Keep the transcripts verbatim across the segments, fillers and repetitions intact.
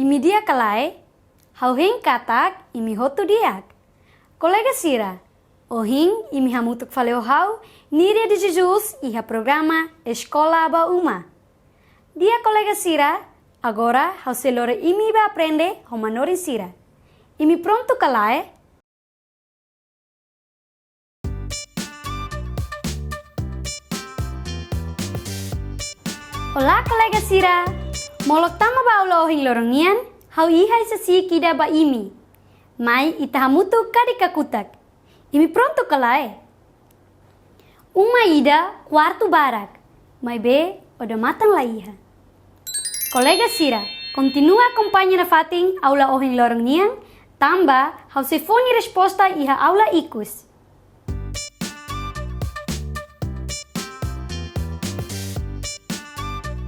Imi di'ak ka lae? Ha'u hein katak imi hotu di'ak. Kolega sira, ohin imi hamutuk fali ho ha'u, Niria de Jesus, iha programa Eskola ba Uma. Di'ak kolega sira, agora ha'u sei lori imi ba aprende ho manorin sira. Imi prontu ka lae? Olá, kolega sira! Molok tama ba aula ohin loron nian, ha'u iha ai-sasi'ik ida ba imi. Mai ita hamutuk kadi kakutak. Imi prontu ka lae? Uma ida, kuartu barak, maibé odamatan la iha. Kolega sira, kontinua akompaña nafatin aula ohin loron nian, tanba ha'u sei fó nia resposta iha aula ikus.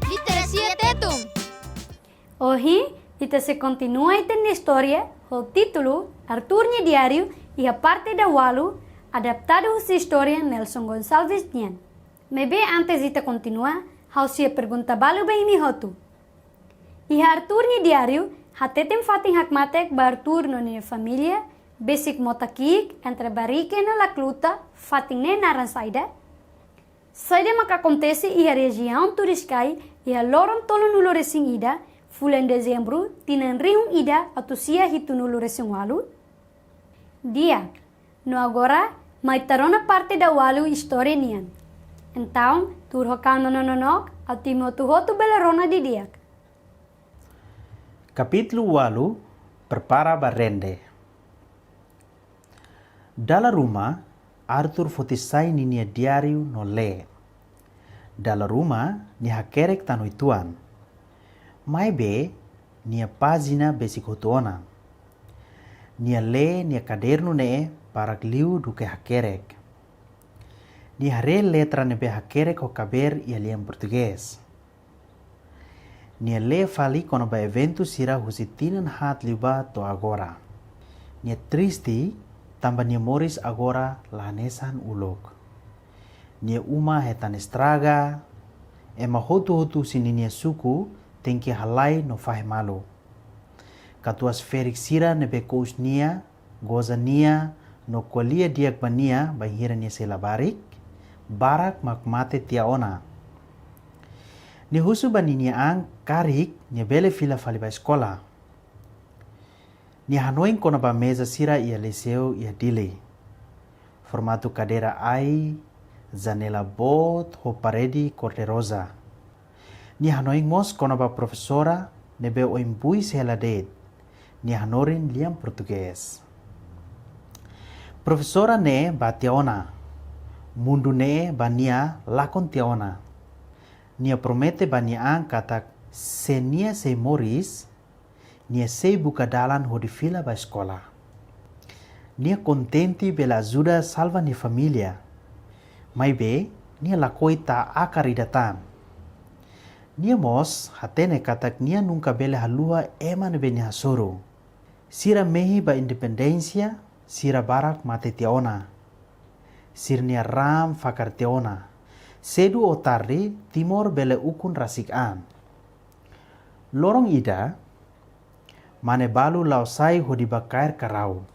Literasia Tetun. Ohin, ita sei kontinua ita-nia istória ho títulu Artur nia Diáriu iha parte daualu, adaptadu husi istória Nelson Gonçalves nian. Maibé antes ita kontinua, ha'u sei iha pergunta balu ba imi hotu. Iha Artur nia diáriu, hateten fatin hakmatek ba Artur no nia família, besik mota ki'ik entre Barrique no Lacluta, fatin ne'e naran saida? Saida mak akontese iha rejiaun Turiscai iha loron tolunulu-resin-ida, fulan Dezembru, tinan rihun ida atus sia hitunulu-resin-ualu? Di'ak, no agora, mai ita rona parte daualu istória nian. Entaun, tuur ho kaun no nonook, atu imi hotu-hotu bele rona didi'ak. Kapítulu ualu, prepara ba rende. Dala ruma, Artur foti sai ninia diáriu no lee. Dala ruma, nia hakerek tan uitoan. Maibé, nia pájina besik hotu ona. Nia lee nia kadernu ne'e barak liu duké hakerek. Nia haree letra ne'ebé hakerek ho kabeer iha lian portugés. Nia lee fali kona-ba eventu sira husi tinan haat liubá to'o agora. Nia triste, tanba nia moris agora la hanesan uluk. Nia uma hetan estraga, ema hotu-hotu husi ninia suku tenke halai no fahe malu. Katuas ferik sira ne'ebé kous nia, goza nia, no ko'alia di'ak ba nia bainhira nia sei labarik, barak mak mate tiha ona. Nia husu ba ninia an karik nia bele fila fali ba eskola. Nia hanoin kona-ba meza sira iha liseu iha Dili. Formatu kadeira ai, janela boot ho parede kór de roza. Nia hanoin mós kona-ba profesora ne'ebé oin buis hela de'it. Nia hanorin lian portugés. Profesora ne'e bá tiha ona. Mundu ne'e ba nia lakon tiha ona. Nia promete ba nia an katak se nia sei moris, nia sei buka dalan hodi fila ba eskola. Nia kontente bele ajuda salva nia família. Maibé, nia lakohi taa akar ida tan. Nia mós hatene katak nia nunka bele haluha ema ne'ebé nia hasoru. Sira mehi ba independénsia, sira barak mate tiha ona. Sira-nia raan fakar tiha ona. Sedu ou tarde, Timor bele ukun rasik an. Loron ida, mane balu la'o sai hodi bá kaer karau.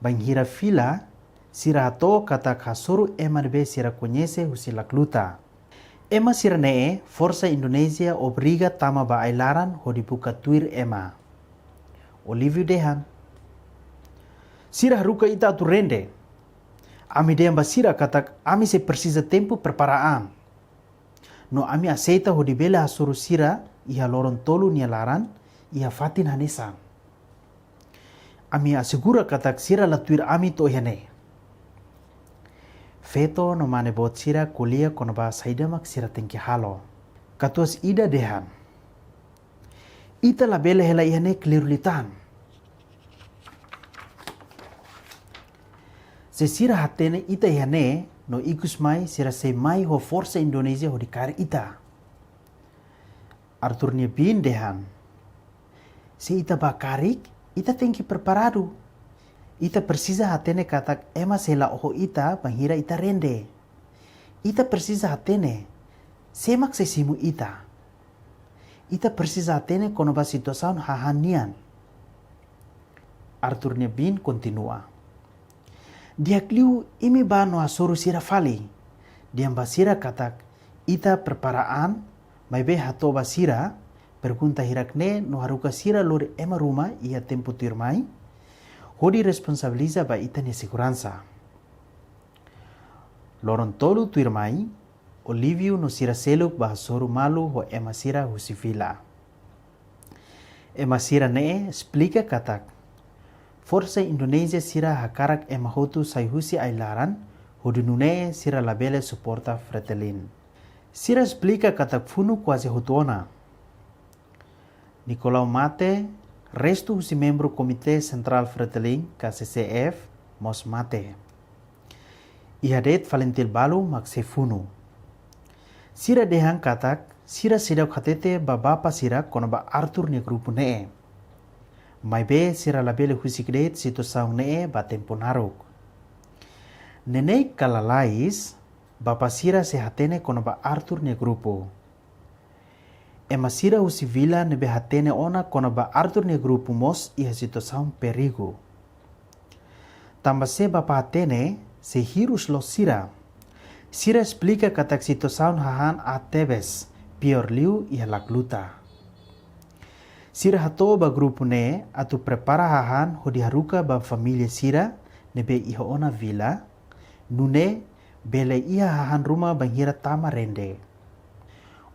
Bainhira fila, sira hato'o katak hasoru ema ne'ebé sira koñese husi Lacluta. Ema sira-ne'e, forsa Indonézia obriga tama ba ai-laran hodi buka tuir ema. Olívio dehan: Sira haruka ita atu rende. Ami dehan ba sira katak ami sei presiza tempu prepara an. No ami aseita hodi bele hasoru sira iha loron tolu nia laran, iha fatin hanesan. Ami asegura katak sira la tuir ami to'o iha ne'e. Feto no mane boot sira ko'alia kona-ba saida mak sira tenke halo. Katuas ida dehan: Ita labele hela iha ne'e kleur liután. Se sira hatene ita iha ne'e, no ikus mai sira sei mai ho forsa Indonézia hodi kaer ita. Artur nia biin dehan: Se ita bá karik, ita tenke preparadu. Ita presiza hatene katak ema sei la oho ita bainhira ita rende. Ita presiza hatene, sé mak sei simu ita. Ita presiza hatene kona-ba situasaun hahán nian. Artur nia biin kontinua. Di'ak liu imi bá no hasoru sira fali. Dehan ba sira katak ita prepara an, maibé hato'o ba sira, pergunta hirak-ne'e no haruka sira lori ema ruma iha tempu tuirmai, hodi responsabiliza ba ita-nia seguransa. Loron tolu tuirmai, Olívio no sira seluk bá hasoru malu ho ema sira husi vila. Ema sira-ne'e esplika katak forsa Indonézia sira hakarak ema hotu sai husi ai-laran, hodi nune'e sira labele suporta Fretilin. Sira esplika katak funu kuaze hotu ona. Nicolau mate, restu husi membru Komité Sentrál Fretilin, K C C F, mós mate. Iha de'it FALINTIL balu mak sei funu. Sira dehan katak sira seidauk hatete ba bapa sira kona-ba Artur nia grupu ne'e. Maibé sira labele husik de'it situasaun ne'e ba tempu naruk. Neineik ka lalais, bapa sira sei hatene kona-ba Artur nia grupu. Ema sira husi vila ne'ebé hatene ona kona-ba Artur nia grupu mós iha situasaun perigu. Tanba se bapa hatene, sei hirus loos sira. Sira esplika katak situasaun hahán aat tebes, piór liu iha Lacluta. Sira hato'o ba grupu ne'e atu prepara hahán hodi haruka ba família sira ne'ebé iha ona vila, nune'e bele iha hahán ruma bainhira tama rende.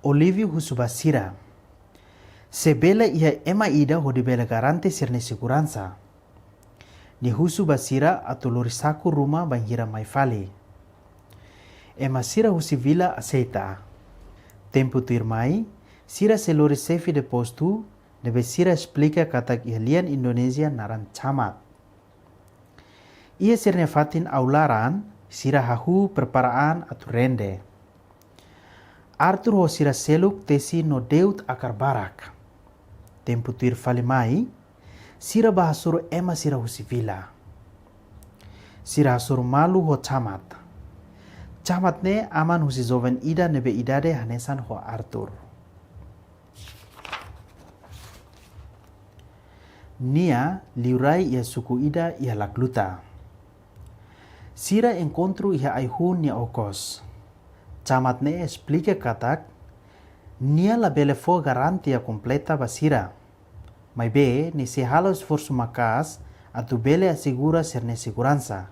Olívio husu ba sira. Se bele iha ema ida hodi bele garante sira-nia seguransa. Nia husu ba sira atu lori saku ruma bainhira mai fali. Ema sira husi vila aseita. Tempu tuirmai, sira sei lori xefe de postu, ne'ebé sira esplika katak iha lian Indonézia naran camat. Iha sira-nia fatin ai-laran, sira hahú prepara an atu rende. Artur ho sira seluk tesi no de'ut akar barak. Tempu tuir fali mai, sira bá hasoru ema sira husi vila. Sira hasoru malu ho camat. Camat ne'e aman husi joven ida ne'ebé idade hanesan ho Artur. Nia liurai iha suku ida iha Lacluta. Sira enkontru iha ai-hun nia okos. Camat ne'e esplika katak nia labele fó garantia kompleta ba sira. Maibé nia sei halo esforsu maka'as atu bele asegura sira-nia seguransa.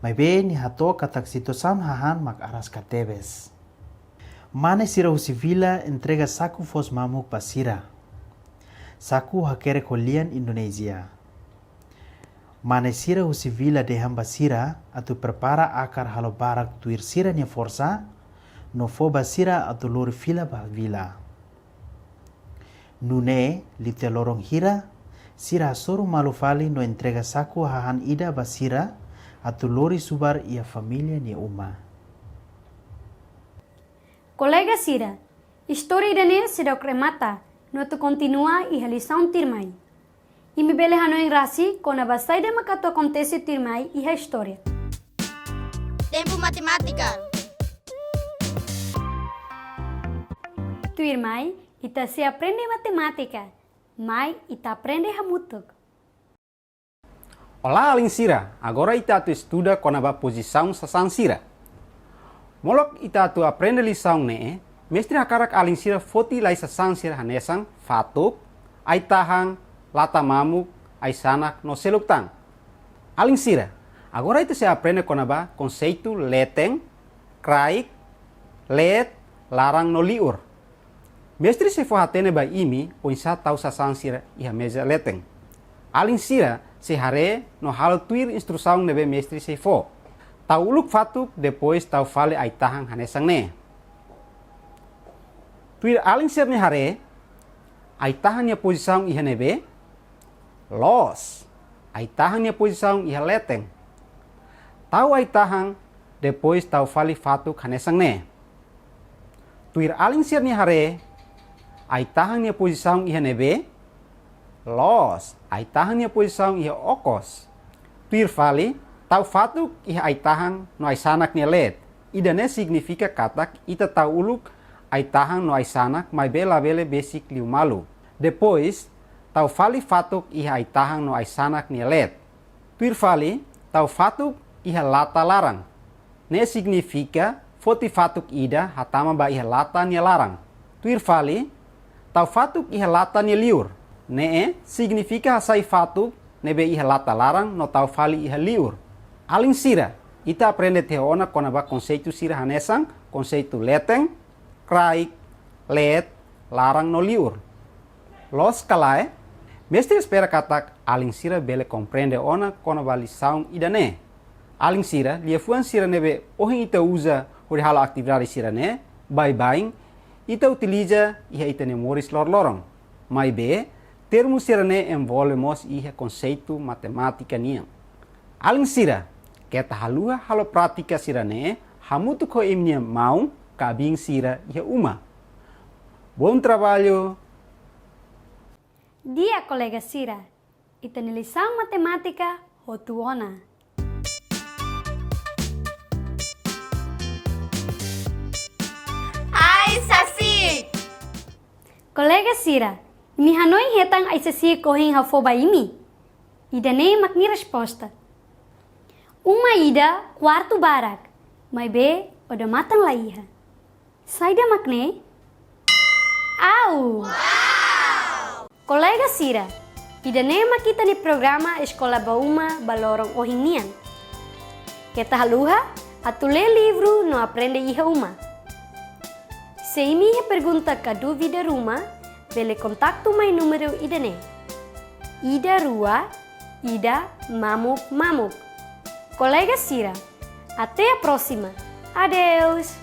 Maibé nia hato'o katak situasaun hahán mak araska tebes. Mane sira husi vila entrega saku foos mamuk ba sira. Saku hakerek ho lian Indonézia. Mane sira husi vila dehan ba sira atu prepara akar halo barak tuir sira-nia forsa, no fó ba sira atu lori fila ba vila. Nune'e, liu tiha loron hira, sira hasoru malu fali no entrega saku hahán ida ba sira atu lori subar iha família nia uma. Kolega sira, istória ida-ne'e seidauk remata, no atu kontinua iha lisaun tuirmai. Imi bele hanoin rasik kona-ba saida mak atu akontese tuirmai iha istória. Tempu Matemátika. Tuirmai, ita sei aprende matemátika. Mai ita aprende hamutuk. Olá, alin sira. Agora ita atu estuda kona-ba pozisaun sasán sira. Molok ita atu aprende lisaun ne'e, mestre hakarak alin sira foti lai sasán sira hanesan fatuk, ai-tahan, lata mamuk, ai-sanak no seluk tan. Alin sira, agora ita sei aprende kona-ba konseitu leten, kraik, leet, laran no liur. Mestre sei fó hatene ba imi oinsá tau sasán sira iha meza leten. Alin sira sei haree no halo tuir instrusaun ne'ebé mestre sei fó. Tau uluk fatuk, depois tau fali ai-tahan hanesan ne'e. Tuir alin sira-nia haree, ai-tahan nia pozisaun iha ne'ebé? Loos, ai-tahan nia pozisaun iha leten. Tau ai-tahan, depois tau fali fatuk hanesan ne'e. Tuir alin sira-nia haree, ai-tahan nia pozisaun iha ne'ebé? Loos, ai-tahan nia pozisaun iha okos. Tuir fali, tau fatuk iha ai-tahan no ai-sanak nia leet. Ida-ne'e signifika katak ita tau uluk ai-tahan no ai-sanak, maibé labele besik liu malu. Depois, tau fali fatuk iha ai-tahan no ai-sanak nia leet. Tuir fali, tau fatuk iha lata laran. Ne'e signifika foti fatuk ida hatama ba iha lata nia laran. Tuir fali, tau fatuk iha lata nia liur. Ne'e signifika hasai fatuk ne'ebé iha lata laran no tau fali iha liur. Alin sira, ita aprende tiha ona kona-ba konseitu sira hanesan konseitu leten, kraik, leet, laran no liur. Loos ka lae? Mestre espera katak alin sira bele komprende ona kona-ba lisaun ida-ne'e. Alin sira, liafuan sira ne'ebé ohin ita uza hodi halo atividade sira-ne'e, baibain ita utiliza iha ita-nia moris loroloron. Maibé, termu sira-ne'e envolve mós iha konseitu matemátika nian. Alin sira, keta haluha halo prátika sira-ne'e hamutuk ho imi-nia maun ka biin sira iha uma. Bom trabalho! Di'ak kolega sira, ita-nia lisaun matemátika hotu ona. Ai-sasi'ik! Kolega sira, imi hanoin hetan ai-sasi'ik ohin ha'u fó ba imi? Ida-ne'e mak nia resposta. Uma ida, kuartu barak, maibé odamatan la iha. Saida mak ne'e? Au! Kolega sira, ida-ne'e mak ita-nia programa Eskola ba Uma ba loron ohin nian. Keta haluha atu lee livru no aprende iha uma. Se imi iha pergunta ka dúvida ruma, bele kontaktu mai númeru ida-ne'e. Ida rua, ida mamuk mamuk. Kolega sira, até a próxima. Adeus!